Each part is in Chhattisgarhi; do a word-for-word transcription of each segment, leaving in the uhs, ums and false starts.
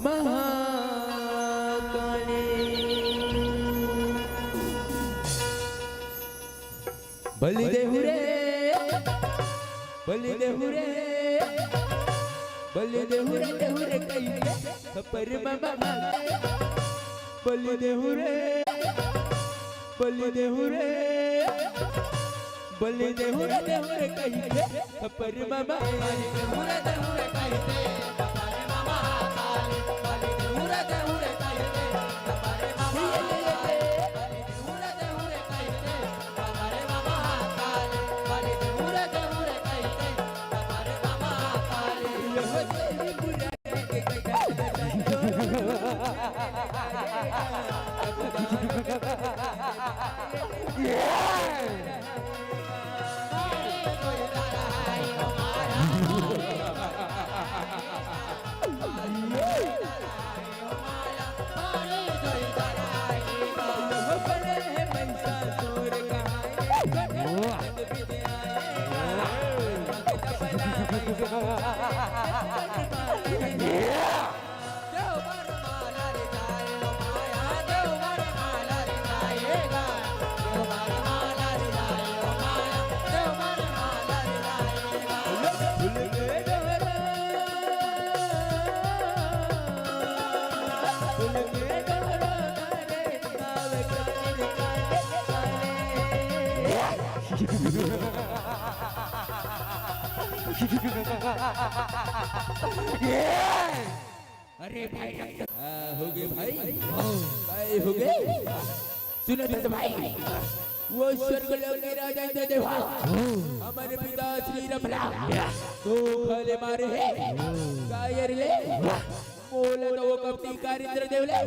महाकाली। बलि देहु रे, बलि देहु रे, बलि देहु रे, देहु रे कहिके खपर म महाकाली। बलि देहु रे, बलि देहु रे, बलि देहु रे, देहु रे कहिके खपर म महाकाली। अरे भाई, आ, हो गे भाई, काय हो गे? सुनो तो भाई, वो स्वर्ग लोक के राजा इंद्रदेव, हमर पिता श्री रमला, तो खाले मारे हे, कायर ले, मोला तो वो कपटी कार इंद्रदेव ले,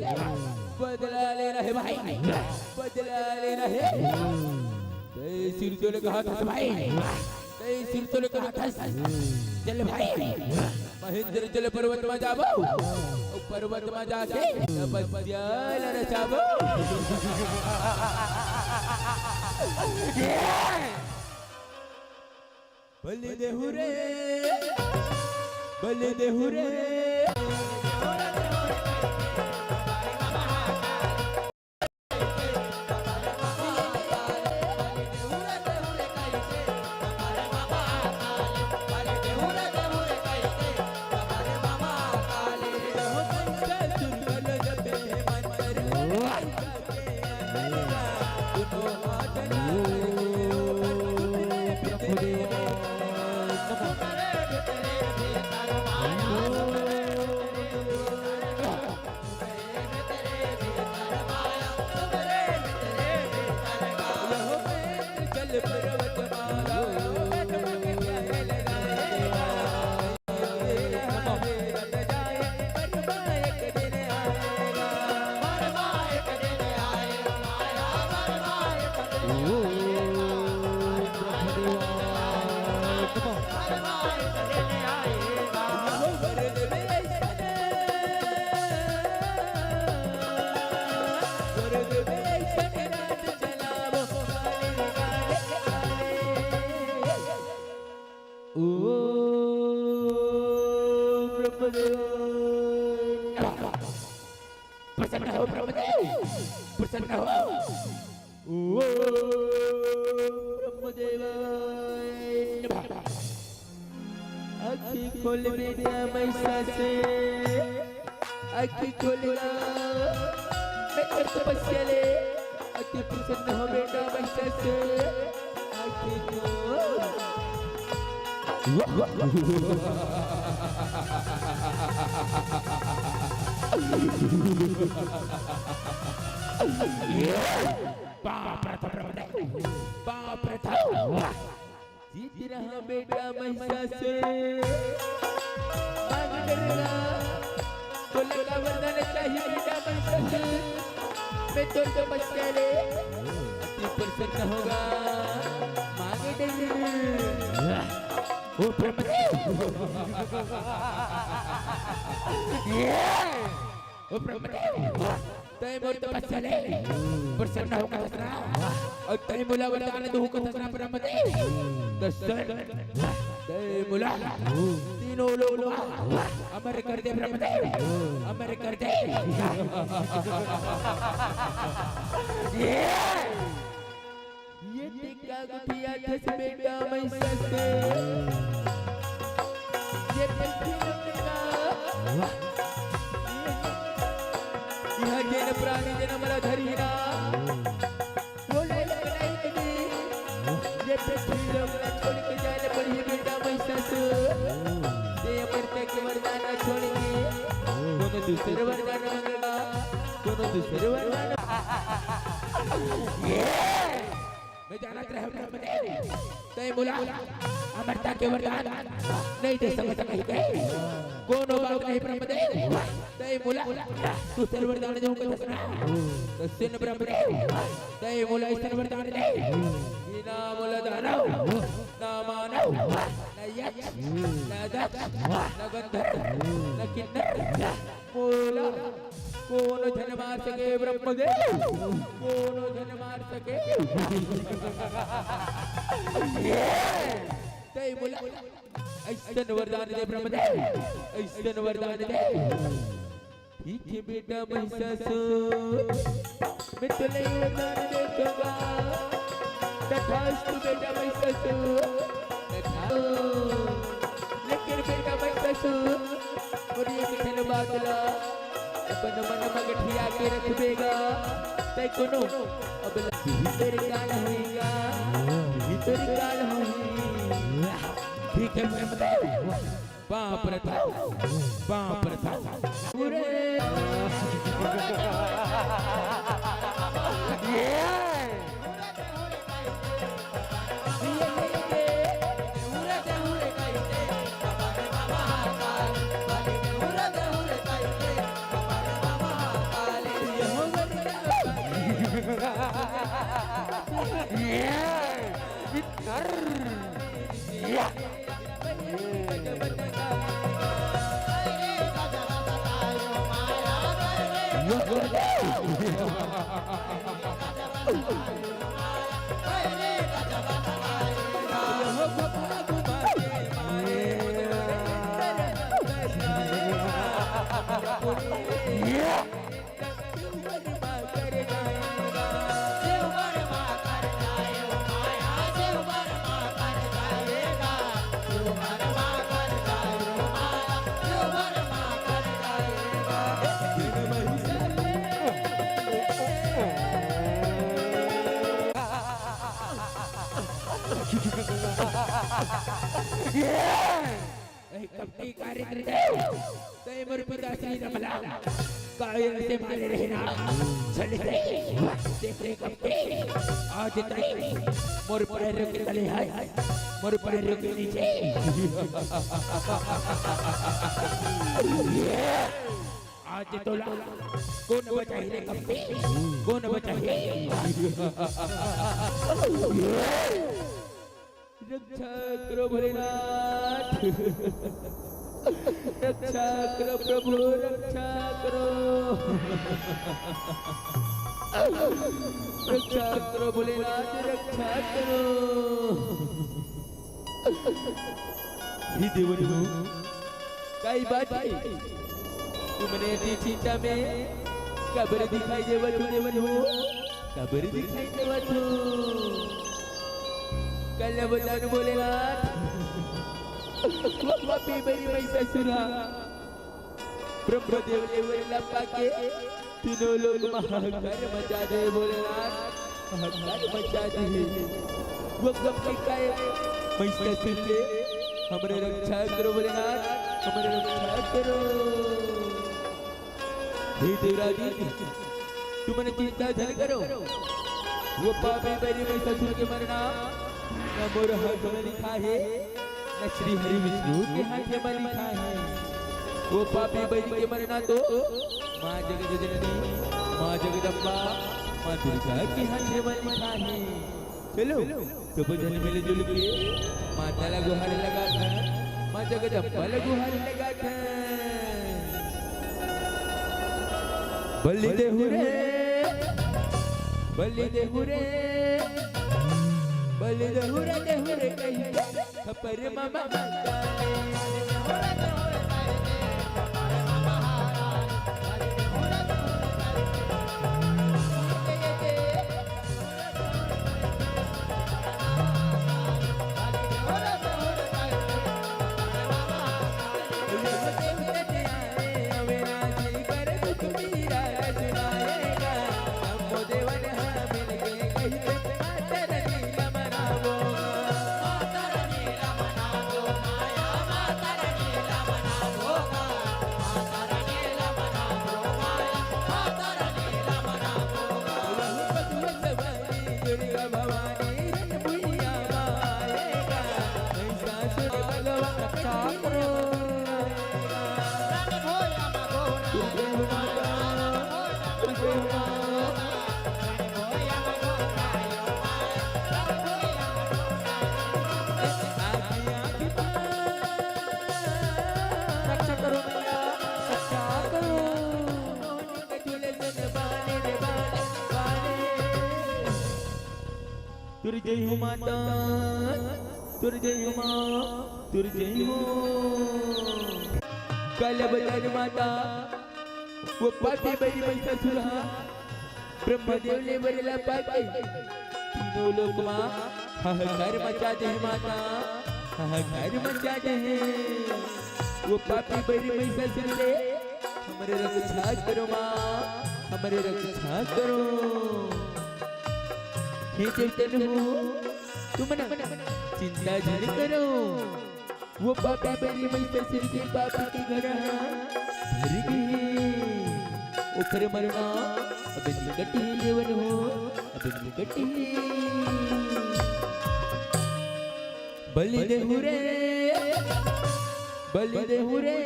बदला लेना हे भाई, बदला लेना हे। तय सिर तो ले कहा था भाई, तय सिर तो ले कहा था, चल भाई। महेंद्र चल पर्वत म जाबो, अउ पर्वत म जाके तपस्या ल रचाबो। बलि देहु रे, बलि देहु रे। ओम ब्रह्मदेव। प्रसन्न हो ब्रह्मदेव, प्रसन्न हो। ओम ब्रह्मदेवाय नमः। आँखी खोल बेटा महिषासुर, आँखी खोल ना, मैं कर तपस्या ले। आँखी प्रसन्न हो बेटा महिषासुर, आँखी खोल। बाप रे, बाप रे, बाप रे। जीत रहा बेटा महिषासुर। मांग डरना, बोले का वरदान चाहिए बेटा महिषासुर। मैं तो तपस्या ले, अति प्रसन्न होगा। मांग डरना। ओ ब्रह्मदेव। ओ ब्रह्मदेव। तय मोर तपस्या ले प्रसन्न हो कथस ना, अउ तय मोला वरदान दहू कथस ना ब्रह्मदेव। त सुन, तय मोला तीन नो लोग अमर कर दे ब्रह्मदेव, अमर कर दे। ये ये टिक्का गुठिया थस बेटा महिषासुर। ये पृथ्वी लोक का। यह जन प्राणी जनम ला धरी ना। बोले लग नहीं कभी। ये पृथ्वी लोक ला छोड़ के जाने पड़ी बेटा महिषासुर। ये अमरता के वरदान ला छोड़ के कोनो दूसरे वरदान मांगेगा। कोनो दूसरे वरदान। ये मैं जानत रहे ब्रह्मदेव, तय मोला अमरता के वरदान नहीं दे सकत कहि के। कोनो बात नहीं ब्रह्मदेव, तय मोला दूसर वरदान देहूं कहि सकत ना। तो सुन ब्रह्मदेव, तय मोला अइसन वरदान दे, कि ना मोला दानव, ना मानव, ना यक्ष, ना दक्ष, ना गंधर्व, ना किन्नर, मोला कोनो झन मार सके ब्रह्मदेव, कोनो झन मार सके। तय मोला अइसन वरदान दे ब्रह्मदेव, अइसन वरदान दे। ठीक है बेटा महिषासुर, मैं तोला वरदान दे दूंगा। तथास्तु बेटा महिषासुर, तथास्तु। लेकिन बेटा महिषासुर, मोर एक ठन बात ला अपन मन म गठिया के रखबे गा। तय कोनो अब भीतर काल होइगा, भीतर काल होइगा। ठीक है, मैं बताऊं। बाप रे बाप, बाप रे बाप। पूरे ये ए, कपटी कार्यक्रम। तय मोर पिताश्री रमला। कायर से मारे रहना। चलते। देख रे कपटी। आज तय मोर पैर के तले है। मोर पैर के नीचे। आज तोला कोन बचाही रे कपटी? कोन बचाही? रक्षा करो भोलेनाथ, रक्षा करो प्रभु, रक्षा करो, रक्षा करो भोलेनाथ, रक्षा करो। हे देवन हो, काई बात हे? तुमन अति चिंता में काबर दिखाई देवत हो देवन हो? काबर दिखाई देवत हो? कल अवतार भोलेनाथ, वो पापी बरी महिषासुर हा ब्रह्मदेव ले वरदान पाके तीनों लोक म हाहाकार मचा दे भोलेनाथ, हाहाकार मचा दे। वो कब के काय महिषासुर ले, हमरे रक्षा करो भोलेनाथ, हमरे रक्षा करो। हे देवराज, तुमन चिंता झन करो, वो पापी बरी महिषासुर के मरना न मोर हाथ में लिखा हे, न श्री हरि विष्णु के हाथे म लिखा हे। वो पापी बरी के मरना तो माँ जगत जननी, माँ जगदम्बा, माँ दुर्गा के हाथे म लिखा हे। चलो, सब झन मिलजुल के माता ला गुहार लगाथन, माँ जगदम्बा ला गुहार लगाथन। बलि देहु रे, बलि देहु रे, बलि देहु रे, देहु रे कहि के, खपर ममा माता रे। रक्षा करो मैया, रक्षा करो। तोर जय हो माता, तोर जय हो माँ, तोर जय हो। काला बजार माता, वो पापी बैरी महिषासुर हा ब्रह्मदेव ले बरला पाके तीनों लोक मा हाहाकार मचा दे हे माता, हाहाकार मचा दे हे। वो पापी बैरी महिषासुर ले हमरे रक्षा करो माँ, हमरे रक्षा करो। हे चैतन्य हो, तुम ना चिंता झन करो। वो पापी बैरी महिषासुर के पाप के घड़ा भर गे। ओखर मरना अब निकट हे देवर हो, अब निकट हे। बलि देहु रे, बलि देहु रे,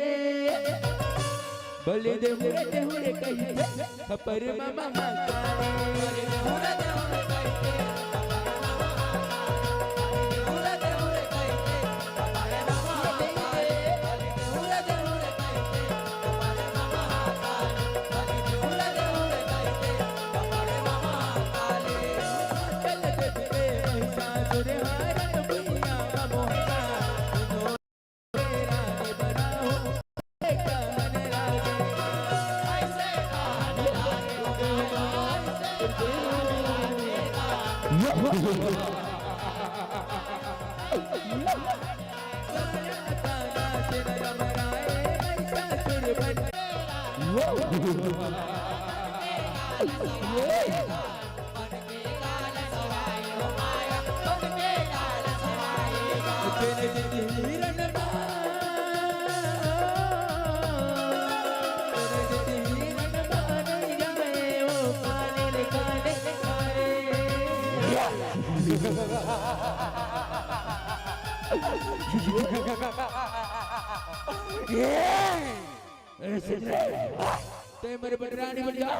बलि देहु रे, देहु रे कहि दे। खपर मम महाकाली। ए, सुन रे। तैं मोर बर रानी बन जा।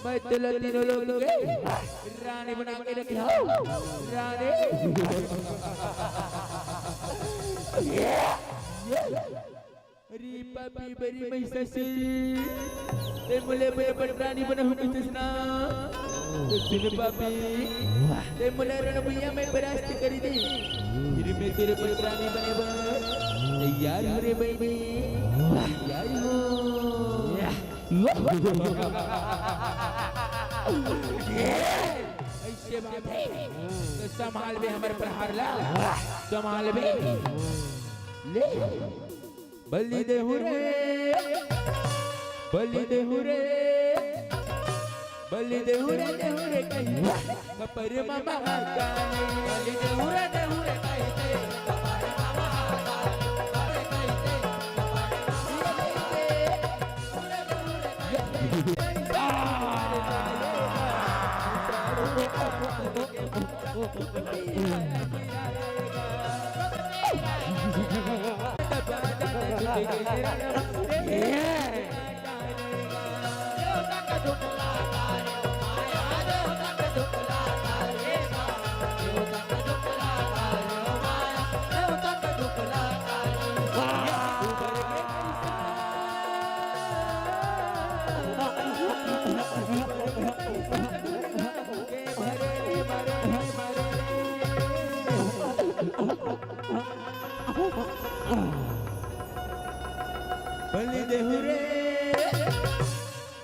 मैं तोला तीनों लोक के रानी बना के रखे हँव। रानी। अरे पापी बैरी महिषासुर, तैं मोला मोर बर रानी बनाहूँ कहिथस ना। त सुन पापी, तैं मोला रण भुइयाँ में परास्त कर दे, फिर मैं तोर बर रानी बने बर तैयार हँव रे बहिनी, तैयार हँव। अइसे बात हे, त संभालबे हमर प्रहार ला, संभालबे। ले। बलि देहु रे, बलि देहु रे, बलि देहु रे, देहु रे कहि दे। खपर मम महाकाली। बलि देहु रे, देहु रे कहि दे। खपर मम महाकाली।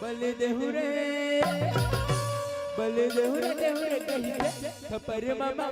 बलि देहु रे, बलि देहु रे, देहु रे कहिके, थपरे मामा।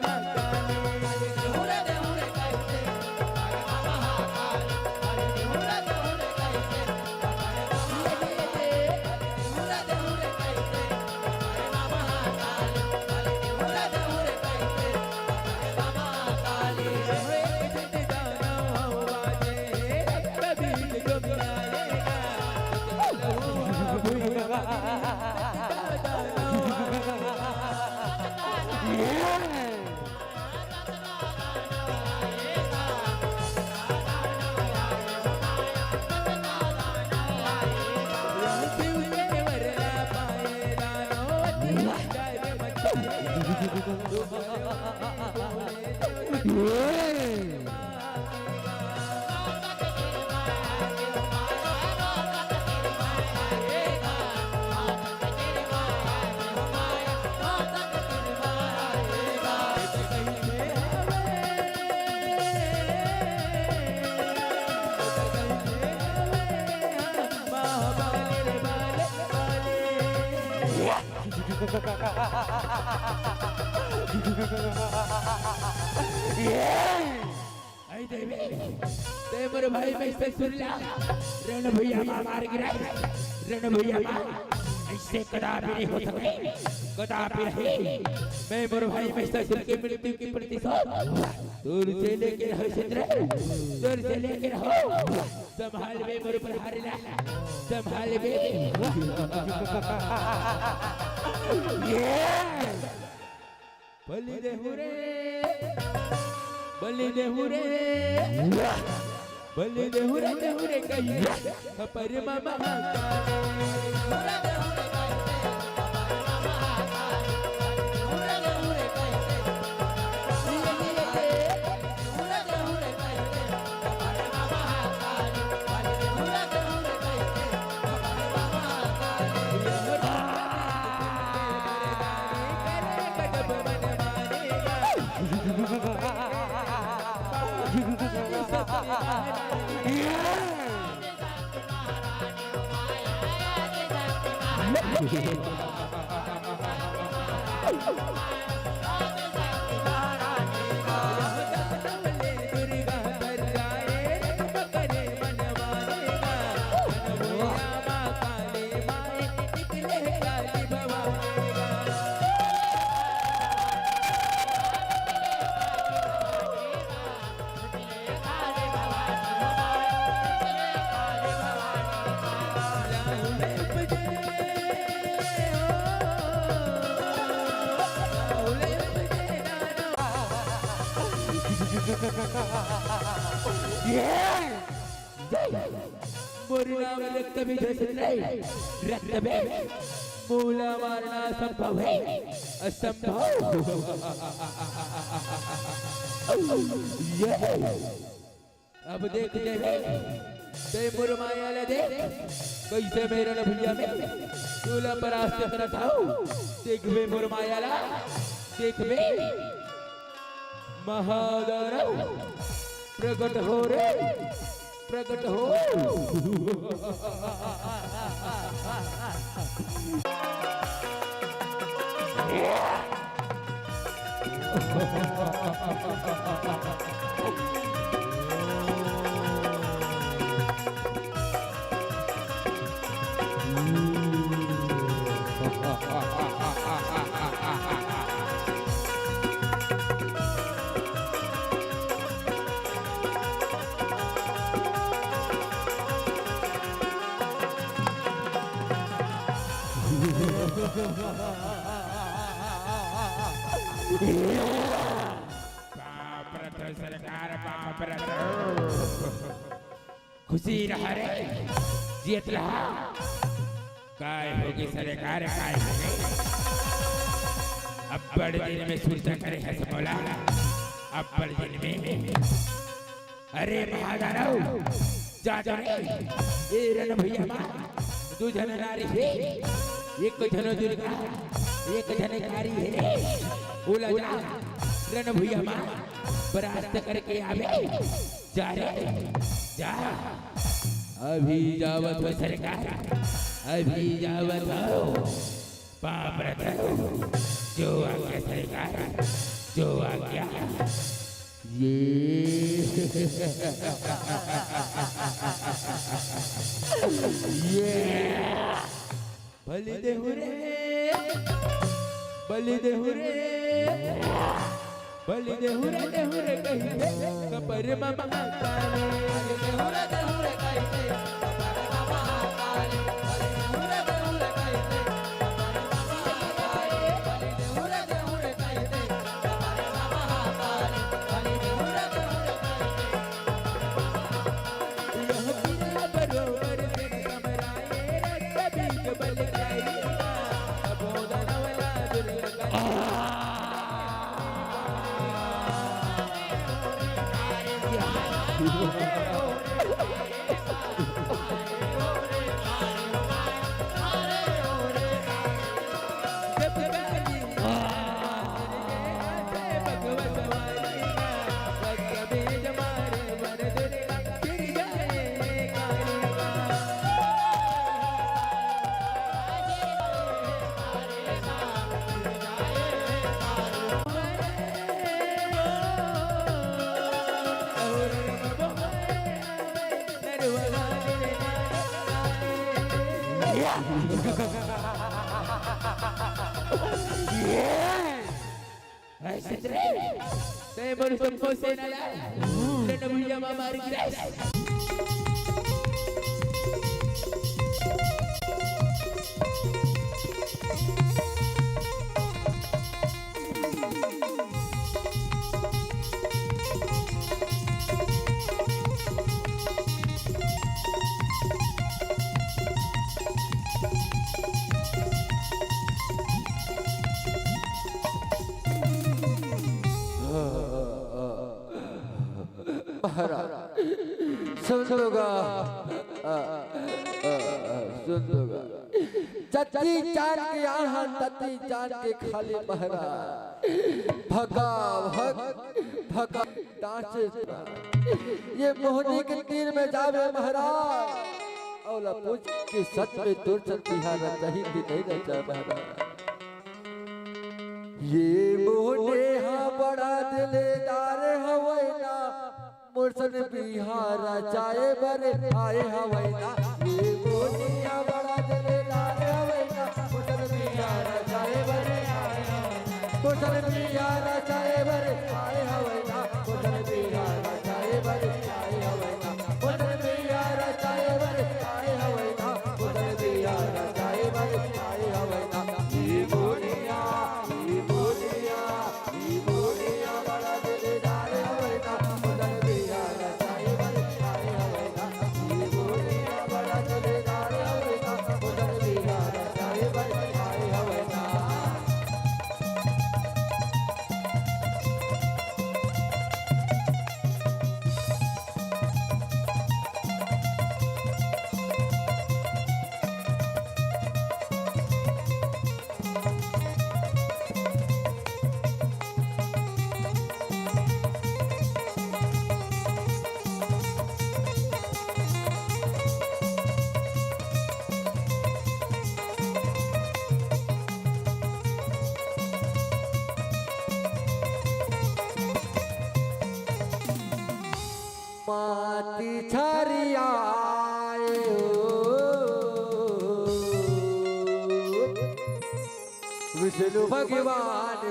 आई देवी, ते मोर भाई में से सुन ला। रण भैया मार गिरा, रण भैया मार। ऐसे कदापि नहीं हो सके, कदापि नहीं। मैं मोर भाई में से सुन के मृत्यु की प्रतिशोध। दूर से लेके रहो चंद्र, दूर से लेके रहो। संभाल बे मोर प्रहार ला, संभाल बे। ये बलि देहु रे, बलि देहु रे, बलि देहु रे, देहु रे कहिके, थपरे मामा। मोर नाम रक्त भी झस नहीं, रक्त भी मोला मारना असंभव है, असंभव। ये अब देख देवे, ते मोर माया ला देख, कइसे मेरा लभिया में तोला परास्त करत हव। देखबे मोर माया ला, देखबे। महादानव प्रकट हो रे, प्रकट हो। बाप रे तो सरकार, बाप रे तो। खुशी रहा रे, जियत रहा। काय होगे सरकार, काय होगे? अब्बड़ दिन में सुरता करे हस मोला, अब्बड़ दिन में। अरे महादानव, जा जा रे, ए रण भैया मा, दू झन नारी हे, एक झन दुर्गा, एक झन कारी हे रे, ओला जा, रण भैया मा, परास्त करके आवे, जा रे, जा। अभी जावत हो सरकार, अभी जावत हो। पाँव परत हो। जो आज्ञा सरकार, जो आज्ञा। ये। ये। बलि देहु रे, बलि देहु रे, बलि देहु रे, देहु रे कहिके कपर म महाकाली। बलि देहु रे, देहु रे कहिके कपर म महाकाली। बलि देहु रे, देहु रे कहिके कपर म महाकाली। बलि देहु रे, देहु रे कहिके कपर म महाकाली। बलि देहु रे, देहु रे कहिके कपर म महाकाली। यह पूरा बरोबर से कमराए रक्त बीज बल जाई। ऐसे रे, तै मोर शंभो सेना ला, रे नबुइया मा मार गिराइस। महाराज, सुन तो गा, आ, आ, आ, सुन तो गा। जति जान के आए हन, तति जान के खा ले महाराज। भगा भग, भगा डांचे। ये मोहनी के तीर में जावे महाराज। अउ ला पूछ कि सच में तोर चल तिहार रचाही कि नहीं रचा महाराज। ये मोहनी हा बड़ा दिलदार हवय ना, मोर सन बिहार जाए बर आए हवय ना। ये मोहनिया बड़ा दिलदार हवय ना, मोर सन बिहार जाए बर आए हवय ना। मोर सन बिहार जाए बर आए हवय ना, मोर सन बिहार जाए बर आए हवय ना। मोर सन बिहार जाए बर आए हवय ना, मोर सन बिहार जाए बर आए हवय ना। ये मोहनिया, ये मोहनिया। माटी छरियाए हो विष्णु भगवान।